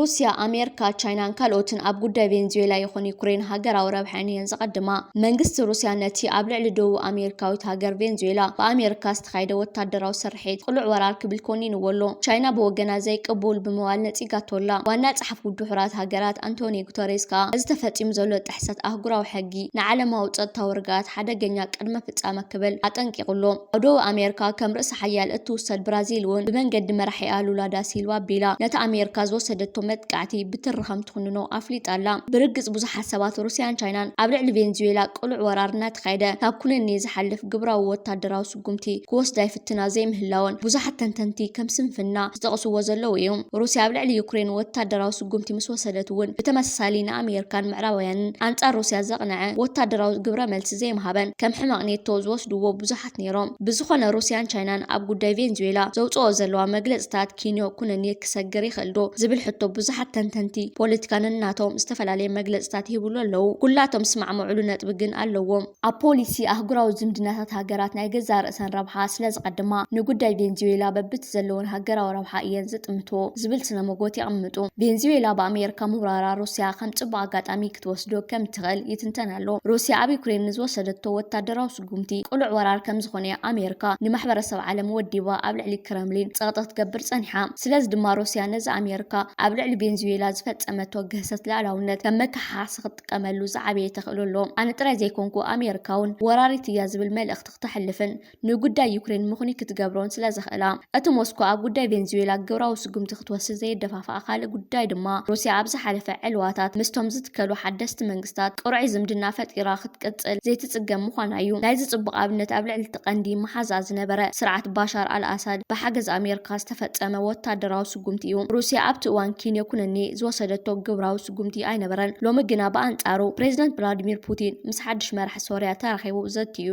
ሩስያ፣ ኣሜሪካ፣ ቻይናን ካልኦትን ኣብ ጉዳይ ቬንዙዌላ ይኹን ዩክሬን ሃገራዊ ረብሐን እየን ዘቐድማ። መንግስቲ ሩስያ ነቲ ኣብ ልዕሊ ደቡብ ኣሜሪካዊት ሃገር ቬንዙዌላ ብኣሜሪካ ዝተኻየደ ወታደራዊ ስርሒት ቅሉዕ ወራር ክብል ኮኒንዎ ኣሎ። ቻይና ብወገና ዘይቅቡል ብምባል ነጺጋቶ ኣላ። ዋና ጸሓፊ ውድብ ሕቡራት ሃገራት ኣንቶኒዮ ጉተሬስ ከኣ እዚ ተፈጺሙ ዘሎ ጥሕሰት ኣህጉራዊ ሕጊ ንዓለማዊ ጸጥታዊ ርግኣት ሓደገኛ ቅድመ ፍጻመ ክብል ኣጠንቂቑ ኣሎ። ኣብ ደቡብ ኣሜሪካ ከም ርእሰ ሓያል እትውሰድ ብራዚል እውን ብመንገዲ መራሒኣ ሉላ ዳ ሲልቫ ኣቢላ ነቲ ኣሜሪካ ዝወሰደቶ መጥቃዕቲ ብትሪ ከም ትኹንኖ ኣፍሊጣ ኣላ። ብርግጽ ብዙሓት ሰባት ሩስያን ቻይናን ኣብ ልዕሊ ቬንዙዌላ ቅሉዕ ወራር እናተኻየደ ካብ ኩነኔ ዝሓልፍ ግብራዊ ወታደራዊ ስጉምቲ ክወስዳ ይፍትና ዘይምህላወን ብዙሓት ተንተንቲ ከም ስንፍና ዝጠቕስዎ ዘለዉ እዮም። ሩስያ ኣብ ልዕሊ ዩክሬን ወታደራዊ ስጉምቲ ምስ ወሰደት እውን ብተመሳሳሊ ንኣሜሪካን ምዕራባውያንን ኣንጻር ሩስያ ዘቕነዐ ወታደራዊ ግብረ መልሲ ዘይምሃበን ከም ሕመቕ ኔቶ ዝወስድዎ ብዙሓት ነይሮም። ብዝኾነ ሩስያን ቻይናን ኣብ ጉዳይ ቬንዙዌላ ዘውፅኦ ዘለዋ መግለፅታት ኪንዮ ኩነኔ ክሰግር ይኽእል ዶ ዝብል ሕቶ ብዙሓት ተንተንቲ ፖለቲካ ነናቶም ዝተፈላለየ መግለፅታት ይህብሉ ኣለዉ። ኩላቶም ዝስማዕምዑሉ ነጥቢ ግን ኣለዎም። ኣብ ፖሊሲ ኣህጉራዊ ዝምድናታት ሃገራት ናይ ገዛእ ርእሰን ረብሓ ስለ ዝቐድማ ንጉዳይ ቬንዙዌላ በብቲ ዘለወን ሃገራዊ ረብሓ እየን ዝጥምትዎ ዝብል ስነ መጎት የቐምጡ። ቬንዙዌላ ብኣሜሪካ ምውራራ ሩስያ ከም ጽቡቕ ኣጋጣሚ ክትወስዶ ከም ትኽእል ይትንተን ኣሎ። ሩስያ ኣብ ዩክሬን ንዝወሰደቶ ወታደራዊ ስጉምቲ ቅሉዕ ወራር ከም ዝኾነ ኣሜሪካ ንማሕበረሰብ ዓለም ወዲባ ኣብ ልዕሊ ክረምሊን ጸቕጢ ክትገብር ጸኒሓ። ስለዚ ድማ ሩስያ ነዚ ኣሜሪካ ኣብ ልዕሊ ቬንዙዌላ ዝፈጸመቶ ግህሰት ልኣላውነት ከም መከሓሓሲ ክትጥቀመሉ ዝዓበየ ተኽእሎ ኣሎ። ኣነ ጥራይ ዘይኮንኩ ኣሜሪካ እውን ወራሪት እያ ዝብል መልእኽቲ ክተሕልፍን ንጉዳይ ዩክሬን ምኽኑይ ክትገብሮን ስለ ዘኽእላ። እቲ ሞስኮ ኣብ ጉዳይ ቬንዙዌላ ግብራዊ ስጉምቲ ክትወስድ ዘየደፋፍኣ ካልእ ጉዳይ ድማ ሩስያ ኣብ ዝሓለፈ ዕልዋታት ምስቶም ዝትከሉ ሓደስቲ መንግስታት ቅሩዕ ዝምድና ፈጢራ ክትቅጽል ዘይትጽገም ምዃና እዩ። ናይዚ ጽቡቕ ኣብነት ኣብ ልዕሊ እቲ ቀንዲ መሓዛ ዝነበረ ስርዓት ባሻር ኣልኣሳድ ብሓገዝ ኣሜሪካ ዝተፈጸመ ወታደራዊ ስጉምቲ እዩ። ሩስያ ኣብቲ እዋን ኪንዮ ኩነኔ ዝወሰደቶ ግብራዊ ስጉምቲ ኣይነበረን። ሎሚ ግና ብኣንጻሩ ፕሬዚደንት ቭላዲሚር ፑቲን ምስ ሓድሽ መራሒ ሶርያ ተራኺቡ ዘትዩ።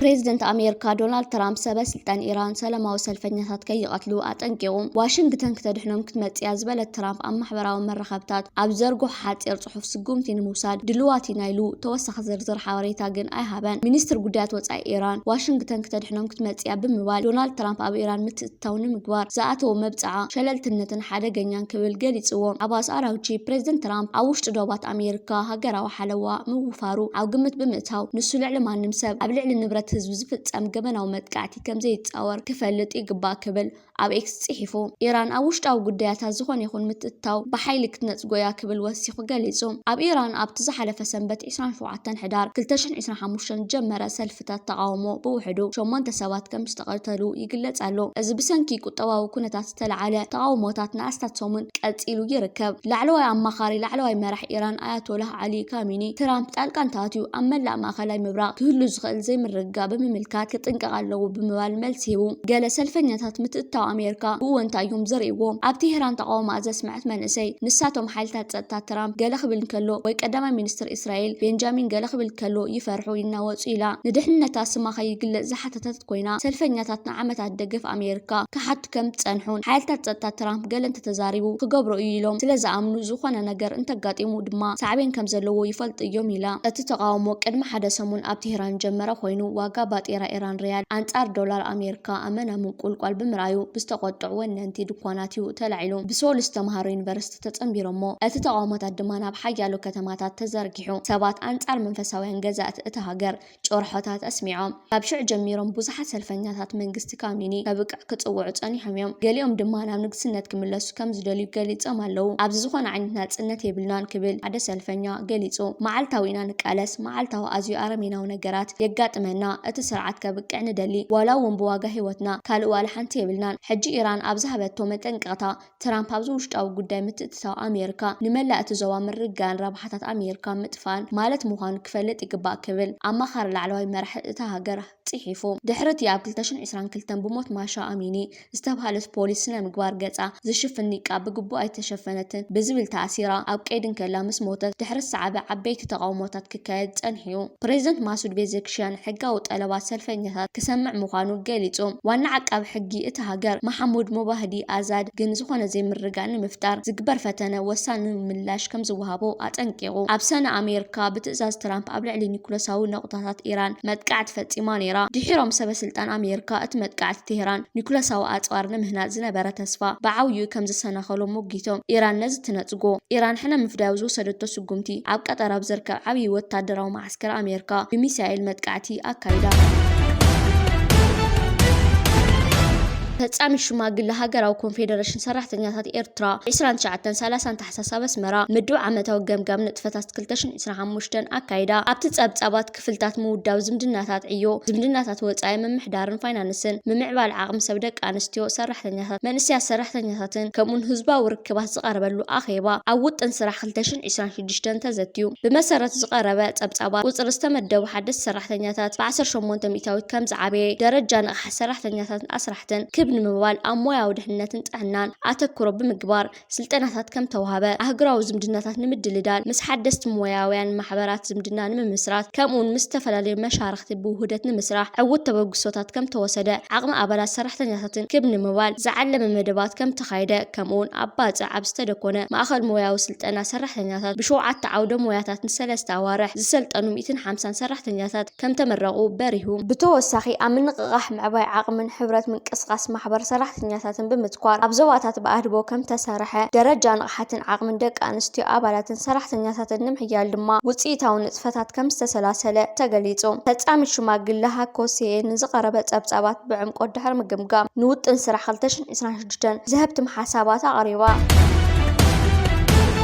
ፕሬዚደንት ኣሜሪካ ዶናልድ ትራምፕ ሰበ ስልጣን ኢራን ሰላማዊ ሰልፈኛታት ከይቐትሉ ኣጠንቂቑ። ዋሽንግተን ክተድሕኖም ክትመጽእ እያ ዝበለት ትራምፕ ኣብ ማሕበራዊ መራኸብታት ኣብ ዘርግሖ ሓጺር ጽሑፍ ስጉምቲ ንምውሳድ ድልዋት ኢና ኢሉ ተወሳኺ ዝርዝር ሓበሬታ ግን ኣይሃበን። ሚኒስትር ጉዳያት ወጻኢ ኢራን ዋሽንግተን ክተድሕኖም ክትመጽእ እያ ብምባል ዶናልድ ትራምፕ ኣብ ኢራን ምትእትታው ንምግባር ዝኣተዎ መብጽዓ ሸለልትነትን ሓደገኛን ክብል ገሊጽዎ። ኣባስ ኣራግቺ ፕሬዚደንት ትራምፕ ኣብ ውሽጢ ዶባት ኣሜሪካ ሃገራዊ ሓለዋ ምውፋሩ ኣብ ግምት ብምእታው ንሱ ልዕሊ ማንም ሰብ ኣብ ልዕሊ ንብረት ህዝቢ ዝፍጸም ገበናዊ መጥቃዕቲ ከም ዘይጻወር ክፈልጥ ይግባእ ክብል ኣብ ኤክስ ጽሒፉ። ኢራን ኣብ ውሽጣዊ ጉዳያታ ዝኾነ ይኹን ምትእትታው ብሓይሊ ክትነጽጎ እያ ክብል ወሲኹ ገሊጹ። ኣብ ኢራን ኣብቲ ዝሓለፈ ሰንበት ዕስራን ሸውዓተን ሕዳር ክልተ ሽሕን ዕስራን ሓሙሽተን ዝጀመረ ሰልፍታት ተቓውሞ ብውሕዱ ሸሞንተ ሰባት ከም ዝተቐተሉ ይግለጽ ኣሎ። እዚ ብሰንኪ ቁጠባዊ ኩነታት ዝተለዓለ ተቓውሞታት ንኣስታት ሰሙን ቀጺሉ ይርከብ። ላዕለዋይ ኣማኻሪ ላዕለዋይ መራሕ ኢራን ኣያቶላህ ዓሊ ካሚኒ ትራምፕ ጣልቃ እንተኣትዩ ኣብ መላእ ማእኸላይ ምብራቕ ክህሉ ዝኽእል ዘይምርግጋእ ብምምልካት ክጥንቀቕ ኣለዎ ብምባል መልሲ ሂቡ። ገለ ሰልፈኛታት ምትእትታው ኣሜሪካ ብእወንታ እዮም ዝርእይዎ። ኣብ ቴህራን ተቓውሞኣ ዘስምዐት መንእሰይ፣ ንሳቶም ሓይልታት ጸጥታ ትራምፕ ገለ ክብል እንከሎ ወይ ቀዳማይ ሚኒስትር እስራኤል ቤንጃሚን ገለ ክብል ከሎ ይፈርሑ ይናወጹ ኢላ። ንድሕንነታ ስማ ከይግለጽ ዝሓተተት ኮይና፣ ሰልፈኛታት ንዓመታት ደገፍ ኣሜሪካ ክሓቱ ከም ዝጸንሑን ሓይልታት ጸጥታ ትራምፕ ገለ እንተተዛሪቡ ክገብሮ እዩ ኢሎም ስለ ዝኣምኑ ዝኾነ ነገር እንተጋጢሙ ድማ ሳዕቤን ከም ዘለዎ ይፈልጡ እዮም ኢላ። እቲ ተቓውሞ ቅድሚ ሓደ ሰሙን ኣብ ቴህራን ጀመረ ኮይኑ ዋጋ ባጤራ ኢራን ሪያል ኣንጻር ዶላር ኣሜሪካ ኣመና ምንቁልቋል ብምርኣዩ ብዝተቖጥዑ ወነንቲ ድኳናት እዩ ተላዒሉ። ብሶል ዝተምሃሩ ዩኒቨርሲቲ ተጸንቢሮሞ። እቲ ተቓውሞታት ድማ ናብ ሓያሎ ከተማታት ተዘርጊሑ። ሰባት ኣንጻር መንፈሳውያን ገዛእቲ እታ ሃገር ጭርሖታት ኣስሚዖም። ካብ ሽዑ ጀሚሮም ብዙሓት ሰልፈኛታት መንግስቲ ካሚኒ ከብቅዕ ክጽውዑ ጸኒሖም እዮም። ገሊኦም ድማ ናብ ንግስነት ክምለሱ ከም ዝደልዩ ገሊጾም ኣለዉ። ኣብዚ ዝኾነ ዓይነት ናጽነት የብልናን ክብል ሓደ ሰልፈኛ ገሊጹ። መዓልታዊ ኢና ንቃለስ፣ መዓልታዊ ኣዝዩ ኣረሜናዊ ነገራት የጋጥመና። እቲ ስርዓት ከብቅዕ ንደሊ፣ ዋላ እውን ብዋጋ ህይወትና ካልእ ዋላ ሓንቲ የብልናን። ሕጂ ኢራን ኣብ ዝሃበቶ መጠንቀቕታ ትራምፕ ኣብዚ ውሽጣዊ ጉዳይ ምትእትታው ኣሜሪካ ንመላእ እቲ ዞባ ምርግጋእን ረብሓታት ኣሜሪካ ምጥፋእን ማለት ምዃኑ ክፈልጥ ይግባእ ክብል ኣማኻሪ ላዕለዋይ መራሒ እታ ሃገር ጽሒፉ። ድሕሪ እቲ ኣብ ክልተ ሽሕን ዕስራን ክልተን ብሞት ማሻ ኣሚኒ ዝተባህለት ፖሊስ ስነ ምግባር ገጻ ዝሽፍን ኒቃብ ብግቡእ ኣይተሸፈነትን ብዝብል ተኣሲራ ኣብ ቀይዲ እንከላ ምስ ሞተት ድሕሪ ዝሰዓበ ዓበይቲ ተቓውሞታት ክካየድ ጸኒሑ እዩ። ፕሬዚደንት ማሱድ ፔዜሽኪያን ሕጋዊ ጠለባት ሰልፈኛታት ክሰምዕ ምዃኑ ገሊጹ። ዋና ዓቃቢ ሕጊ እታ ሃገር መሓሙድ ሞባህዲ ኣዛድ ግን ዝኾነ ዘይምርግጋእ ንምፍጣር ዝግበር ፈተነ ወሳኒ ምላሽ ከም ዝወሃቦ ኣጠንቂቑ። ኣብ ሰነ ኣሜሪካ ብትእዛዝ ትራምፕ ኣብ ልዕሊ ኒኩለሳዊ ነቑጣታት ኢራን መጥቃዕቲ ፈጺማ ነይራ። ድሒሮም ሰበ ስልጣን ኣሜሪካ እቲ መጥቃዕቲ ቴህራን ኒኩለሳዊ ኣጽዋር ንምህናጽ ዝነበረ ተስፋ ብዓብዩ ከም ዝሰናኸሎ ሞጊቶም። ኢራን ነዚ ትነጽጎ። ኢራን ሕነ ምፍዳዩ ዝወሰደቶ ስጉምቲ ኣብ ቀጠር ኣብ ዝርከብ ዓብዪ ወታደራዊ መዓስከር ኣሜሪካ ብሚሳኤል መጥቃዕቲ ኣካይዳ። ፈጻሚ ሽማግለ ሃገራዊ ኮንፌደሬሽን ሰራሕተኛታት ኤርትራ ዕስራን ትሽዓተን ሰላሳን ታሕሳስ ኣብ ኣስመራ ምድብ ዓመታዊ ገምጋም ንጥፈታት ክልተ ሽሕን ዕስራን ሓሙሽተን ኣካይዳ። ኣብቲ ጸብጻባት ክፍልታት ምውዳብ ዝምድናታት ዕዮ፣ ዝምድናታት ወጻኢ ምምሕዳርን ፋይናንስን፣ ምምዕባል ዓቕሚ ሰብ ደቂ ኣንስትዮ ሰራሕተኛታት፣ መንእሰያት ሰራሕተኛታትን ከምኡን ህዝባዊ ርክባት ዝቐረበሉ ኣኼባ ኣብ ውጥን ስራሕ ክልተ ሽሕን ዕስራን ሽዱሽተን ተዘትዩ። ብመሰረት ዝቐረበ ጸብጻባት ቁጽሪ ዝተመደቡ ሓደስቲ ሰራሕተኛታት ብ ዓሰርተ ሸሞንተ ሚእታዊት ከም ዝዓበየ፣ ደረጃ ንቕሓት ሰራሕተኛታትን ኣስራሕትን ክብ ንምባል ኣብ ሞያዊ ድሕነትን ጥዕናን ኣተኩሮ ብምግባር ስልጠናታት ከም ተዋህበ፣ ኣህጉራዊ ዝምድናታት ንምድልዳል፣ ምስ ሓደስቲ ሞያውያን ማሕበራት ዝምድና ንምምስራት፣ ከምኡውን ምስ ዝተፈላለዩ መሻርኽቲ ብውህደት ንምስራሕ ዕዉት ተበግሶታት ከም ተወሰደ፣ ዓቕሚ ኣባላት ሰራሕተኛታትን ክብ ንምባል ዝዓለመ መደባት ከም ተኻየደ፣ ከምኡውን ኣብ ባጽዕ ኣብ ዝተደኮነ ማእኸል ሞያዊ ስልጠና ሰራሕተኛታት ብሸውዓተ ዓውደ ሞያታት ንሰለስተ ኣዋርሕ ዝሰልጠኑ ሚእትን ሓምሳን ሰራሕተኛታት ከም ተመረቑ በሪሁ። ብተወሳኺ ኣብ ምንቕቓሕ ምዕባይ ዓቕምን ሕብረት ምንቅስቓስ ማሕበር ሰራሕተኛታትን ብምትኳር ኣብ ዞባታት ብኣድቦ ከም ተሰርሐ፣ ደረጃ ንቕሓትን ዓቕምን ደቂ ኣንስትዮ ኣባላትን ሰራሕተኛታትን ንምሕያል ድማ ውፅኢታዊ ንጥፈታት ከም ዝተሰላሰለ ተገሊጹ። ፈጻሚት ሽማግለ ሃኮ ሴ ንዝቐረበ ጸብጻባት ብዕምቆት ድሕሪ ምግምጋም ንውጥን ስራሕ ክልተ ሽሕን ዕስራን ሽዱሽተን ዘህብትም ሓሳባት ኣቕሪባ።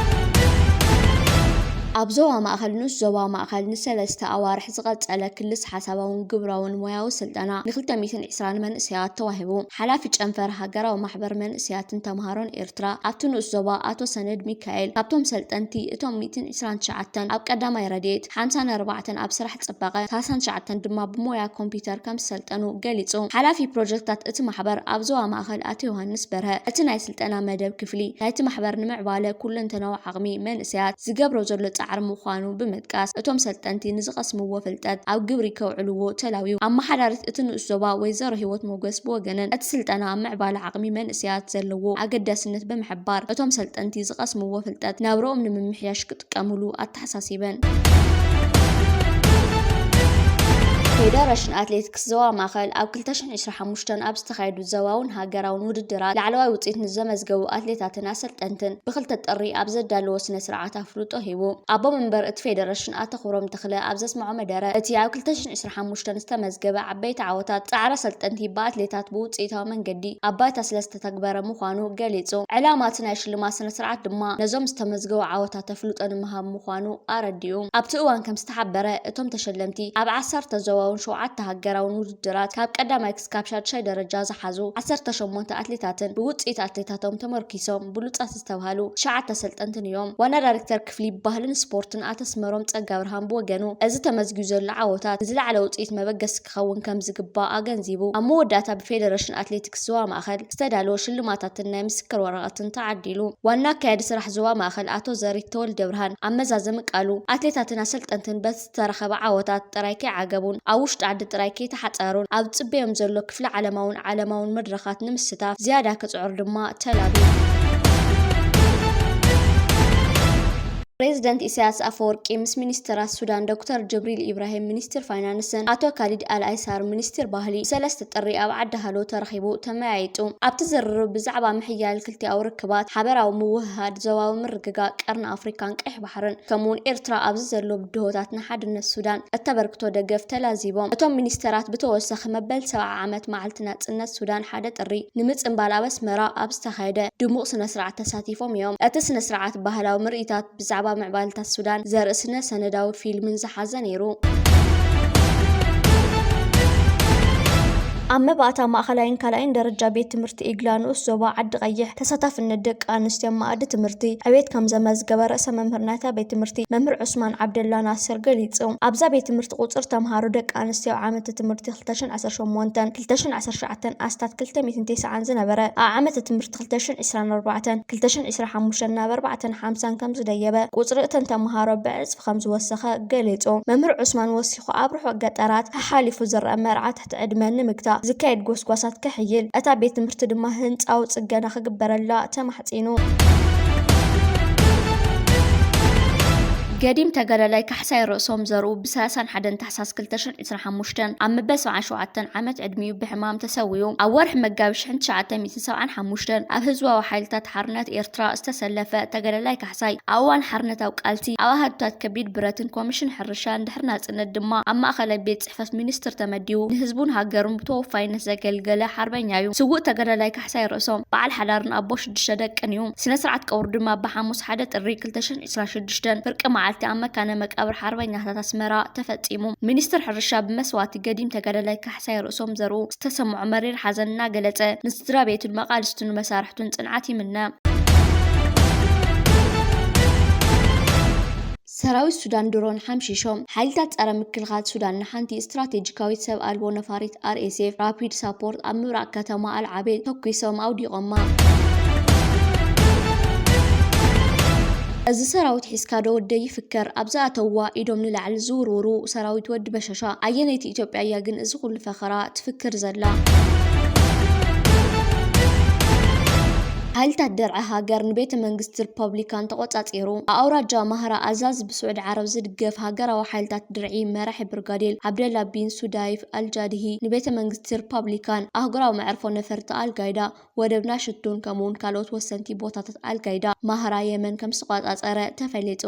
ኣብ ዞባ ማእኸል ንኡስ ዞባ ማእኸል ንሰለስተ ኣዋርሕ ዝቐጸለ ክልስ ሓሳባውን ግብራውን ሞያዊ ስልጠና ንክልተ ሚእትን ዕስራን መንእሰያት ተዋሂቡ። ሓላፊ ጨንፈር ሃገራዊ ማሕበር መንእሰያትን ተምሃሮን ኤርትራ ኣብቲ ንኡስ ዞባ ኣቶ ሰነድ ሚካኤል፣ ካብቶም ሰልጠንቲ እቶም ሚእትን ዕስራን ትሽዓተን ኣብ ቀዳማይ ረድኤት፣ ሓምሳን ኣርባዕተን ኣብ ስራሕ ጽባቐ፣ ሰላሳን ትሽዓተን ድማ ብሞያ ኮምፒውተር ከም ዝሰልጠኑ ገሊጹ። ሓላፊ ፕሮጀክታት እቲ ማሕበር ኣብ ዞባ ማእኸል ኣቶ ዮሃንስ በርሀ፣ እቲ ናይ ስልጠና መደብ ክፍሊ ናይቲ ማሕበር ንምዕባለ ኩለንተናዊ ዓቕሚ መንእሰያት ዝገብሮ ዘሎ ጻዕሪ ምዃኑ ብምጥቃስ፣ እቶም ሰልጠንቲ ንዝቐስምዎ ፍልጠት ኣብ ግብሪ ከውዕልዎ ተላብዩ። ኣመሓዳሪት እቲ ንኡስ ዞባ ወይዘሮ ህይወት ሞገስ ብወገነን፣ እቲ ስልጠና ኣብ ምዕባለ ዓቕሚ መንእሰያት ዘለዎ ኣገዳስነት ብምሕባር፣ እቶም ሰልጠንቲ ዝቐስምዎ ፍልጠት ናብርኦም ንምምሕያሽ ክጥቀምሉ ኣተሓሳሲበን። ፌደረሽን ኣትሌቲክስ ዞባ ማእኸል ኣብ ክልተ ሽሕን ዕስራን ሓሙሽተን ኣብ ዝተኻየዱ ዞባውን ሃገራውን ውድድራት ላዕለዋይ ውፅኢት ንዘመዝገቡ ኣትሌታትን ኣሰልጠንትን ብክልተ ጥሪ ኣብ ዘዳለዎ ስነ ስርዓት ኣፍልጦ ሂቡ። ኣቦ መንበር እቲ ፌደረሽን ኣቶ ክብሮም ተኽለ ኣብ ዘስምዖ መደረ፣ እቲ ኣብ ክልተ ሽሕን ዕስራን ሓሙሽተን ዝተመዝገበ ዓበይቲ ዓወታት ጻዕሪ ኣሰልጠንቲ ብኣትሌታት ብውፅኢታዊ መንገዲ ኣብ ባይታ ስለ ዝተተግበረ ምዃኑ ገሊጹ። ዕላማ እቲ ናይ ሽልማት ስነ ስርዓት ድማ ነዞም ዝተመዝገቡ ዓወታት ኣፍልጦ ንምሃብ ምዃኑ ኣረዲኡ። ኣብቲ እዋን ከም ዝተሓበረ፣ እቶም ተሸለምቲ ኣብ ዓሰርተ ዞባውን ሸውዓተ ሃገራውን ውድድራት ካብ ቀዳማይ ክሳብ ሻድሻይ ደረጃ ዝሓዙ ዓሰርተ ሸሞንተ ኣትሌታትን ብውፅኢት ኣትሌታቶም ተመርኪሶም ብሉፃት ዝተብሃሉ ትሽዓተ ኣሰልጠንትን እዮም። ዋና ዳይሬክተር ክፍሊ ባህልን ስፖርትን ኣቶ ኣስመሮም ጸጋብርሃን ብወገኑ፣ እዚ ተመዝጊቡ ዘሎ ዓወታት ንዝለዓለ ውፅኢት መበገሲ ክኸውን ከም ዝግባእ ኣገንዚቡ፣ ኣብ መወዳእታ ብፌደረሽን ኣትሌቲክስ ዞባ ማእኸል ዝተዳለወ ሽልማታትን ናይ ምስክር ወረቐትን ተዓዲሉ። ዋና ኣካያዲ ስራሕ ዞባ ማእኸል ኣቶ ዘሪት ተወልደ ብርሃን ኣብ መዛዘሚ ቃሉ፣ ኣትሌታትን ኣሰልጠንትን በቲ ዝተረኸበ ዓወታት ጥራይ ከይዓገቡን ኣብ ውሽጢ ዓዲ ጥራይ ከይተሓጻሩን ኣብ ዝጽበዮም ዘሎ ክፍለ ዓለማውን ዓለማውን መድረኻት ንምስታፍ ዝያዳ ክጽዕሩ ድማ ተላብዩ። ፕሬዝደንት ኢሳያስ ኣፈወርቂ ምስ ሚኒስትራት ሱዳን ዶክተር ጅብሪል ኢብራሂም ሚኒስትር ፋይናንስን ኣቶ ካሊድ ኣልኣይሳር ሚኒስትር ባህሊ ብሰለስተ ጥሪ ኣብ ዓዲ ሃሎ ተረኺቡ ተመያይጡ። ኣብቲ ዝርርብ ብዛዕባ ምሕያል ክልቲኣዊ ርክባት፣ ሓበራዊ ምውህሃድ፣ ዞባዊ ምርግጋእ ቀርኒ ኣፍሪካን ቀይሕ ባሕርን ከምኡውን ኤርትራ ኣብዚ ዘሎ ብድሆታት ንሓድነት ሱዳን እተበርክቶ ደገፍ ተላዚቦም። እቶም ሚኒስተራት ብተወሳኺ መበል ሰብዓ ዓመት መዓልቲ ናጽነት ሱዳን ሓደ ጥሪ ንምጽንባል ኣብ ኣስመራ ኣብ ዝተኻየደ ድሙቕ ስነ ስርዓት ተሳቲፎም እዮም። እቲ ስነ ስርዓት ባህላዊ ምርኢታት ብዛዕባ ምዕባለታት ሱዳን ዘርኢ ስነ ሰነዳዊ ፊልምን ዝሓዘ ነይሩ። ኣብ መባእታ ማእኸላይን ካልኣይን ደረጃ ቤት ትምህርቲ ኢግላ ንኡስ ዞባ ዓዲ ቀይሕ ተሳታፍነት ደቂ ኣንስትዮ ኣብ መኣዲ ትምህርቲ ዕቤት ከም ዘመዝገበ ርእሰ መምህር ናይታ ቤት ትምህርቲ መምህር ዑስማን ዓብደላ ናስር ገሊጹ። ኣብዛ ቤት ትምህርቲ ቁጽሪ ተምሃሮ ደቂ ኣንስትዮ ኣብ ዓመተ ትምህርቲ ክልተ ሽሕን ዓሰርተ ሸሞንተን ክልተ ሽሕን ዓሰርተ ትሽዓተን ኣስታት ክልተ ሚእትን ተስዓን ዝነበረ፣ ኣብ ዓመተ ትምህርቲ ክልተ ሽሕን ዕስራን ኣርባዕተን ክልተ ሽሕን ዕስራን ሓሙሽተን ናብ ኣርባዕተን ሓምሳን ከም ዝደየበ፣ ቁጽሪ እተን ተምሃሮ ብዕጽፊ ከም ዝወሰኸ ገሊጹ። መምህር ዑስማን ወሲኹ፣ ኣብ ርሑቕ ገጠራት ሓሓሊፉ ዝረኣ መርዓ ትሕቲ ዕድመ ንምግታእ ዝካየድ ጎስጓሳት ከሕይል፣ እታ ቤት ትምህርቲ ድማ ህንፃዊ ፅገና ክግበረላ ተማሕፂኑ። ገዲም ተጋዳላይ ካሕሳይ ርእሶም ዘርኡ ብ ሰላሳን ሓደን ታሕሳስ ክልተ ሽሕን ዕስራን ሓሙሽተን ኣብ መበል ሰብዓን ሸውዓተን ዓመት ዕድሚኡ ብሕማም ተሰዊኡ። ኣብ ወርሒ መጋቢት ሽሕን ትሽዓተ ሚእትን ሰብዓን ሓሙሽተን ኣብ ህዝባዊ ሓይልታት ሓርነት ኤርትራ ዝተሰለፈ ተጋዳላይ ካሕሳይ ኣብ እዋን ሓርነታዊ ቃልሲ ኣብ ኣሃዱታት ከቢድ ብረትን ኮሚሽን ሕርሻን ድሕሪ ናጽነት ድማ ኣብ ማእኸላይ ቤት ጽሕፈት ሚኒስትር ተመዲቡ ንህዝቡን ሃገሩን ብተወፋይነት ዘገልገለ ሓርበኛ እዩ። ስዉእ ተጋዳላይ ካሕሳይ ርእሶም በዓል ሓዳርን ኣቦ ሽዱሽተ ደቅን እዩ። ስነ ስርዓት ቀብሩ ድማ ብሓሙስ ሓደ ጥሪ ክልተ ሽሕን ዕስራን ሽዱሽተን ፍርቂ መዓልቲ ኣብ መካነ መቃብር ሓርበኛታት ኣስመራ ተፈጺሙ። ሚኒስትር ሕርሻ ብመስዋእቲ ገዲም ተጋዳላይ ካሕሳይ ርእሶም ዘርኡ ዝተሰምዖ መሪር ሓዘን እናገለጸ ንስድራ ቤቱን መቓልስቱን መሳርሕቱን ጽንዓት ይምነ። ሰራዊት ሱዳን ድሮን ሓምሺሾም። ሓይልታት ጸረ ምክልኻል ሱዳን ንሓንቲ ስትራቴጂካዊት ሰብ ኣልቦ ነፋሪት ኣርኤስኤፍ ራፒድ ሳፖርት ኣብ ምብራቕ ከተማ ኣልዓቤድ ተኲሶም ኣውዲቖማ። እዚ ሰራዊት ሒዝካ ዶ ወደይ ይፍከር? ኣብ ዝኣተውዋ ኢዶም ንላዕሊ ዝውርውሩ ሰራዊት ወዲ በሻሻ። ኣየነይቲ ኢትዮጵያ እያ ግን እዚ ኩሉ ፈኸራ ትፍክር ዘላ? ሓይልታት ደርዒ ሃገር ንቤተ መንግስቲ ሪፐብሊካን ተቖጻጺሩ። ኣብ ኣውራጃ ማህራ ኣዛዝ ብስዑዲ ዓረብ ዝድገፍ ሃገራዊ ሓይልታት ድርዒ መራሒ ብርጋዴር ዓብደላ ቢን ሱዳይፍ ኣልጃድሂ ንቤተ መንግስቲ ሪፐብሊካን ኣህጉራዊ መዕርፎ ነፈርቲ ኣልጋይዳ ወደብ ናሽቱን ከምኡውን ካልኦት ወሰንቲ ቦታታት ኣልጋይዳ ማህራ የመን ከም ዝተቖጻጸረ ተፈሊጡ።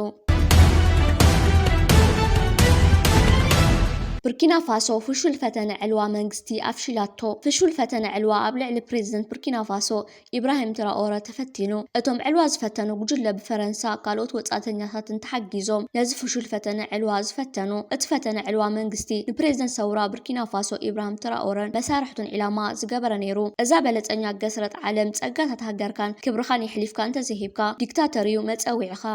ቡርኪና ፋሶ ፍሹል ፈተነ ዕልዋ መንግስቲ ኣፍሺላቶ። ፍሹል ፈተነ ዕልዋ ኣብ ልዕሊ ፕሬዝደንት ቡርኪና ፋሶ ኢብራሂም ትራኦረ ተፈቲኑ። እቶም ዕልዋ ዝፈተኑ ጉጅለ ብፈረንሳ ካልኦት ወጻእተኛታትን ተሓጊዞም ነዚ ፍሹል ፈተነ ዕልዋ ዝፈተኑ። እቲ ፈተነ ዕልዋ መንግስቲ ንፕሬዝደንት ሰውራ ቡርኪና ፋሶ ኢብራሂም ትራኦረን መሳርሕቱን ዒላማ ዝገበረ ነይሩ። እዛ በለጸኛ ገስረጥ ዓለም ጸጋታት ሃገርካን ክብርኻን የሕሊፍካ እንተዘይሂብካ ዲክታተር እዩ መጸዊዕኻ።